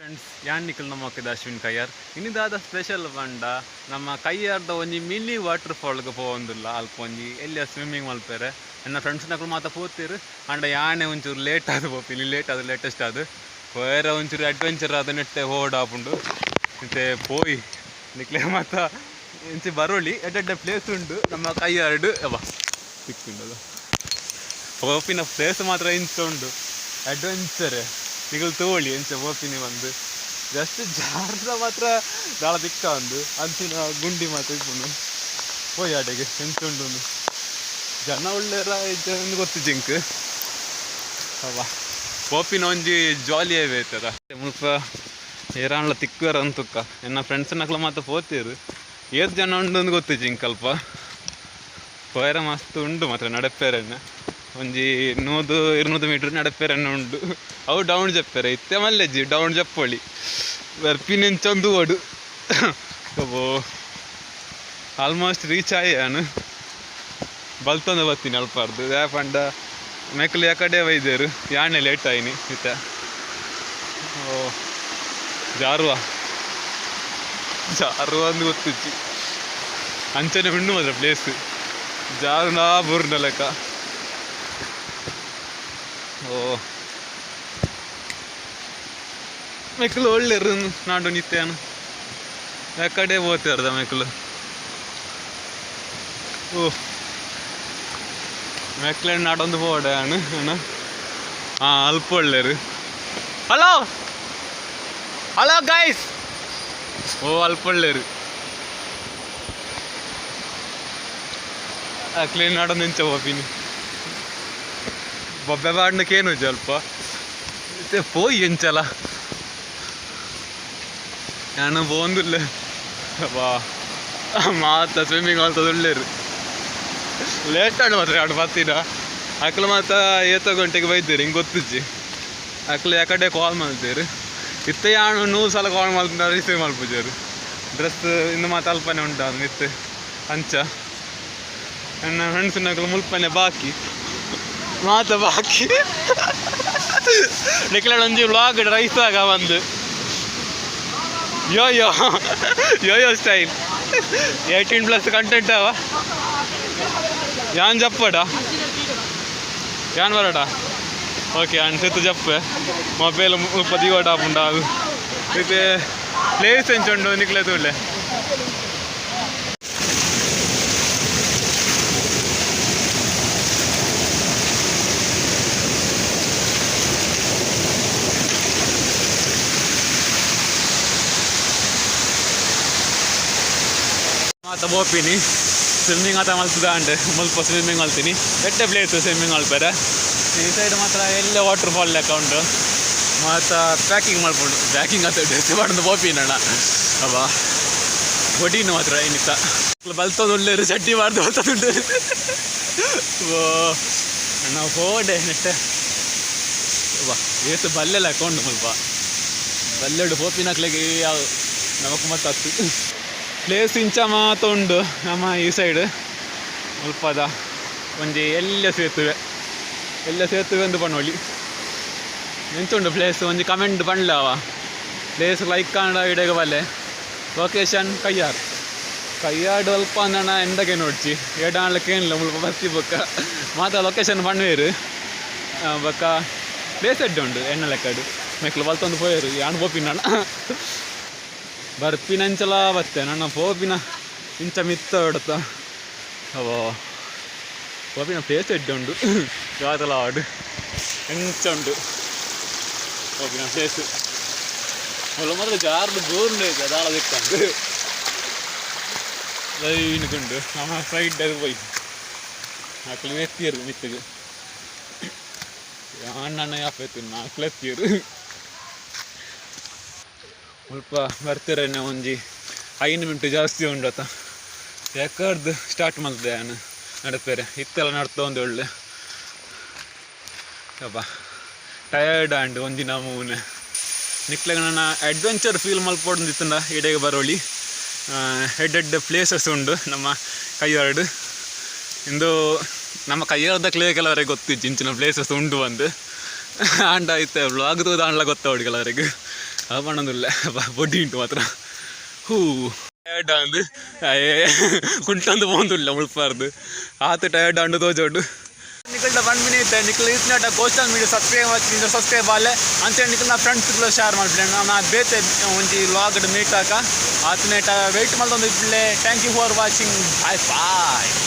Friends, ಯಾನ್ ನಿಕುಲ್ ನಮಕ್ಕಿದ ಅಶ್ವಿನ್ ಕಯ್ಯಾರ್. ಇನಿ ದಾದ ಸ್ಪೆಷಲ್ ಪಂಡ ನಮ್ಮ ಕಯ್ಯಾರ್ದ ಒಂಜಿ ಮಿನಿ ವಾಟರ್ ಫಾಲ್ಗೆ ಪೋವೊಂದುಲ್ಲ. ಅಲ್ಪ ಒಂಜಿ ಎಲ್ಯ ಸ್ವಿಮ್ಮಿಂಗ್ ಮಲ್ಪೆರೆ. ಎನ್ನ ಫ್ರೆಂಡ್ಸ್ನಕುಲು ಮಾತ ಪೋತೆರ್, ಆಂಡ ಯಾನೆ ಒಂಚೂರು ಲೇಟ್ ಆದ್ ಪೋಪಿನಿ. ಲೇಟ್ ಆದ್ ಲೇಟೆಸ್ಟ್ ಆದ್ ಪೋಯೆರೆ ಒಂಚೂರು ಅಡ್ವೆಂಚರ್ ಆದ್ ನೆಟ್ಟೆ ಹೋಡಾಪುಂಡು. ಇತ್ತೆ ಪೋಯಿ ನಿಕ್ಲೆ ಮಾತ ಇಂಚಿ ಬರೋಳಿ. ಎಡ್ಡೆ ಎಡ್ಡೆ ಪ್ಲೇಸ್ ಉಂಡು ನಮ್ಮ ಕೈಯಾರ್ಡ್. ಅವ ತಿಕ್ಕುಂಡದ ಪೋಪಿನ ಪ್ಲೇಸ್ ಮಾತ್ರ ಇಂಚ ಉಂಡು ಅಡ್ವೆಂಚರ್. ನಿಕುಲು ತೋಳಿ ಎಂಚ ಪೋಪಿನಿ ಬಂದು. ಜಸ್ಟ್ ಜಾರ್ದ ಮಾತ್ರ ದಾಳ ತಿಕ್ಕ ಒಂದು ಅಂಚಿನ ಗುಂಡಿ ಮಾತ್ರ ಇಪ್ಪುಂಡು. ಪೋಯಿ ಆಡೆಗೆ ಎಂಚ ಉಂಡು ಅಂದು. ಜನ ಉಳ್ಳೇರ ಇಜ್ಜ ಗೊತ್ತಿಜ್ಜಿ ಇಂಕ್. ಅವ ಪೋಪಿನ ಒಂಜಿ ಜಾಲಿ ಆಯ್ತದ. ಮುಲ್ಪ ಏರಾನ್ಲ ತಿಕ್ಕುವೆರ ಅಂತುಕ್ಕ. ಎನ್ನ ಫ್ರೆಂಡ್ಸ್ನಕ್ಲ ಮಾತ ಪೋತೇರು. ಏತ್ ಜನ ಉಂಡು ಅಂದ್ ಗೊತ್ತಿಜ್ಜಿ ಇಂಕ್. ಅಲ್ಪ ಪೋಯೆರೆ ಮಸ್ತ್ ಉಂಡು ಮಾತ್ರ. ನಡಪೆರೆನೆ ಒಂಜಿ 100 200 ಮೀಟರ್ ನಡಪೆರೆನೆ ಉಂಡು. ಅವು ಡೌನ್ ಜಪ್ಪೆರೆ ಇತ್ತೆ ಮಲ್ಲೆಜ್ಜಿ. ಡೌನ್ ಜಪ್ಪೊಳಿ, ಬರ್ಪಿನೆಂಚೊಂದು ಓಡು. ಅಬ್ಬೋ, ಆಲ್ಮೋಸ್ಟ್ ರೀಚ್ ಆಯೆ. ಯಾನು ಬಲ್ತೊಂದು ಬತ್ತೀನಿ ಅಲ್ಪಾರ್ದು. ಪಂಡ ಮೆಕ್ಲು ಯಾಕಡೆ ಬೈದೇರು, ಯಾನೆ ಲೇಟ್ ಆಯಿನಿ ಇತ್ತೆ. ಓ, ಜಾರುವ ಜಾರುವ ಅಂದು ಗೊತ್ತಿಜ್ಜಿ. ಅಂಚನೆ ಉಂಡು ಮಾತ್ರ ಪ್ಲೇಸ್. ಜಾರುನಾ ಬೂರ್ನ ಲೆಕ್ಕ. ಓ, ಮೆಕ್ಲು ಒಳ್ಳೆರು ನಾಡು ನಿತ್ಯಾನು ಯಾಕಡೆ ಪೋತಾರ್ದ ಮೆಕ್ಲು. ಓ, ಮೆಕ್ಲೆ ನಾಡೊಂದು ಪೋಡೆ ಅಣ್ಣ. ಹಾಂ, ಅಲ್ಪ ಒಳ್ಳೆರು. Hello hello guys. ಓ, ಅಲ್ಪ ಒಳ್ಳೆರು. ಕ್ಲೀನ್ ನಾಡೊಂದು ಇಂಚ ಪೋಪಿನಿ. ಬೊಬ್ಬೆ ಬಾಡ್ನಕ್ಕೇನು ಅಲ್ಪ ಇತ್ತೆ ಪೋಯಿ ಎಂಚಲ ನಾನು ಪೋಂದುಲ್ಲೆ. ಬಾ, ಮಾತ ಸ್ವಿಮ್ಮಿಂಗ್ ಮಲ್ತದುಲ್ಲೆರ್. ಲೇಟ್ ಆಂಡ್ ಮಾತ್ರ ಆಡು ಬತ್ತಿನ. ಅಕ್ಲು ಮಾತ ಏತೋ ಗಂಟೆಗೆ ಬೈದೇರು, ಹಿಂಗೆ ಗೊತ್ತಿಜ್ಜಿ. ಅಕ್ಲು ಯಾಕಡೆ ಕಾಲ್ ಮಲ್ತೇರು. ಇತ್ತೆ ಯಾನು 100 ಸಲ ಕಾಲ್ ಮಲ್ತ ರಿಸೀವ್ ಮಲ್ಪುಜೆರ್. ಡ್ರೆಸ್ ಇನ್ನು ಮಾತ ಅಲ್ಪನೆ ಉಂಟು ಇತ್ತೆ. ಅಂಚ ನನ್ನ ಫ್ರೆಂಡ್ಸ್ನಕುಲು ಮುಲ್ಪನೆ ಬಾಕಿ ಮಾತ ಬಾಕಿ. ನಿಕ್ಲೆಡ ಒಂಜಿ ವ್ಲಾಗ್ ರೈಸ್ ಆಗ ಬಂದು yo yo yo yo style 18+ content ಅವ. ಯಾನ್ ಜಪ್ಪಡ ಯಾನ್ ಬರಡ. ಓಕೆ, ಅನ್ಸತ್ತು ಜಪ್ಪೆ. ಮೊಬೈಲ್ ಮುಲ್ಪ ದೀವಡ ಆಪುಂಡ. ಅದು ಇತ್ತೆ ಪ್ಲೇಸ್ ಎಂಚ ಉಂಡು ನಿಕ್ಲೆ ತೂಲೆ. ಮಾತ ಪೋಪಿನಿ ಸ್ವಿಮ್ಮಿಂಗ್ ಆತ ಮಲ್ತದ ಅಂಡ್ ಮುಲ್ಪ ಸ್ವಿಮ್ಮಿಂಗ್ ಮಲ್ತೀನಿ. ಎಡ್ಡೆ ಪ್ಲೇಸ್ ಸ್ವಿಮ್ಮಿಂಗ್ ಮಲ್ಪೆರೆ. ಈ ಸೈಡ್ ಮಾತ್ರ ಎಲ್ಲ ವಾಟರ್ ಫಾಲ್ ಲೆಕ್ಕ ಉಂಟು. ಮಾತ ಪ್ಯಾಕಿಂಗ್ ಮಲ್ಪುಂಡು. ಪ್ಯಾಕಿಂಗ್ ಆತ ಡ್ರೆಸ್ ಮಾಡೋದು ಪೋಪಿನಣ್ಣ. ಅಬ್ಬ, ಹೊಡಿನು ಮಾತ್ರ ಇನ್ನಿತ್ತ ಬಲ್ತೊಂದು ಉಳ್ಳೇರು. ಚಡ್ಡಿ ಮಾಡ್ದು ಬಲ್ತೊಂದು. ಓ ಅಣ್ಣ, ಹೋಡೆ ನೆಟ್ಟೆ. ಅಬ್ಬಾ, ಏತು ಬಲ್ಲೆ ಲೆಕ್ಕ ಉಂಡು ಮುಲ್ಪ. ಬಲ್ಲೆಡು ಪೋಪಿನಕ್ಲೆಗೆ ಯಾವ ನಮಕ್ ಮತ್ತೆ ಹತ್ತು ಪ್ಲೇಸ್ ಇಂಚ ಮಾತ ಉಂಡು. ನಮ್ಮ ಈ ಸೈಡ್ ಮುಲ್ಪದ ಒಂಜಿ ಎಲ್ಲ ಸೇತುವೆ, ಎಲ್ಲ ಸೇತುವೆ ಒಂದು ಪಣ್ಣೊಳಿ. ಎಂಚುಂಡು ಪ್ಲೇಸ್ ಒಂಜಿ ಕಮೆಂಟ್ ಪಣ್ಲವ. ಪ್ಲೇಸ್ ಲೈಕ್ ಕಾಂಡ ಇಡೆಗ ಬಲ್ಲೆ. ಲೊಕೇಶನ್ ಕಯ್ಯಾರ್. ಕಯ್ಯಾರ್ಡ್ ಅಲ್ಪ ಅಂದಣ ಎಂದಕ್ಕೆ ನೋಡ್ಚಿ ಏಡಾಣ್ಲಕ್ಕೆ ಏನಿಲ್ಲ. ಮುಲ್ಪ ಬತ್ತಿ ಬೊಕ್ಕ ಮಾತ ಲೊಕೇಶನ್ ಪಣ್ವೇರು. ಬೊಕ್ಕ ಪ್ಲೇಸ್ ಎಡ್ಡೆ ಉಂಡು ಎಣ್ಣ ಲೆಕ್ಕಡು. ಮೆಕ್ಲು ಬಲ್ತೊಂದು ಪೋಯರು, ಯಾನ್ ಪೋಪಿನ ಬರ್ಪಿನಂಚಲ ಬತ್ತೆ. ನನ್ನ ಪೋಪಿನ ಇಂಚ ಮಿತ್ತ ಹೊಡತ. ಅವೋ, ಪೋಪಿನ ಪ್ಲೇಸ್ ಎಡ್ಡೆ ಉಂಡು. ಯಾತಲ ಆಡು ಎಂಚ ಉಂಡು ಪೋಪಿನ ಪ್ಲೇಸ್. ಮುಲ್ಲ ಮಾತ್ರ ಜಾರ್ದು ಬೋರ್ಂಡು ಐತೆ. ದಾಳ ದಿಕ್ಕಂಡು ಲೈನ್ಗುಂಡು. ನಮ್ಮ ಸೈಡ್ ಅದು ಪೋಯಿ ಅಕ್ಲು ಎತ್ತಿಯರು ಮಿತ್ತಿಗೆ. ಅಣ್ಣ ಯಾಪೆತ್ತು ನಾಲ್ಕು ಎತ್ತಿಯರು. ಮುಲ್ಪ ಬರ್ತಿರನೆ ಒಂಜಿ 5 ಮಿನಿಟ್ ಜಾಸ್ತಿ ಉಂಡತ. ಯಾಕರ್ದು ಸ್ಟಾರ್ಟ್ ಮಲ್ತದೆ ಯಾನು ನಡಪೇರೆ. ಇತ್ತೆಲ್ಲ ನಡ್ತಾ ಒಂದು ಒಳ್ಳೆ. ಅಬ್ಬಾ, ಟಯರ್ಡ್ ಆಂಡ್ ಒಂಜಿ ನಮೂನೆ. ನಿಕ್ಲೆಗ್ ನನ್ನ ಅಡ್ವೆಂಚರ್ ಫೀಲ್ ಮಲ್ಪೊಡೊಂದಿತ್ತಂಡ ಇಡೆಗೆ ಬರೋಳಿ. ಎಡ್ಡೆ ಪ್ಲೇಸಸ್ ಉಂಡು ನಮ್ಮ ಕೈಯಾರ್ಡ್. ಇಂದು ನಮ್ಮ ಕೈಯಾರ್ದಕ್ಲೆ ಕೆಲವರಿಗೆ ಗೊತ್ತಿಜ್ಜಿ ಇಂಚಿನ ಪ್ಲೇಸಸ್ ಉಂಡು ಬಂದು. ಆಂಡ ಇತ್ತೆ ವ್ಲಾಗ್ ತೂದು ಆಂಡ್ಲ ಗೊತ್ತಾವಡು ಕೆಲವರಿಗೆ. ಅವು ಪಣ್ಣೊಂದುಲ್ಲೆ ಬೊಡ್ಡಿ ಉಂಟು ಮಾತ್ರ. ಹೂ ಟಯರ್ಡ್ ಅಂದು ಕುಂಟಂದು ಪೋಂದುಲ್ಲ ಮುಳ್ಪಾರ್ದು ಆತು ಟಯರ್ಡ್ ಅಂಡು ತೋಜೋಡು. ನಿಕಲ್ಡ 1 ಮಿನಿಟ್ ನಿಕಲ್ ಇತ್ನಾಟ ಕೋಸ್ಟಲ್ ಮೀಡಿಯಾ ಸಬ್ಸ್ಕ್ರೈಬ್ ಸಬ್ಸ್ಕ್ರೈಬ್ ಆಲೆ. ಅಂಚೆ ನಿಕಲ್ನ ಫ್ರೆಂಡ್ಸ್ ಶೇರ್ ಮಾಡ್ಬಿಡಿ. ನಾನು ಬೇತೆ ಒಂಜಿ ವ್ಲಾಗ್ ಮೀಟ್ ಆಕ ಆತನೇಟ ವೆಯ್ಟ್ ಮಲ್ತೊಂದು ಇಪ್ಪುಲೆ. Thank you for watching. Bye bye.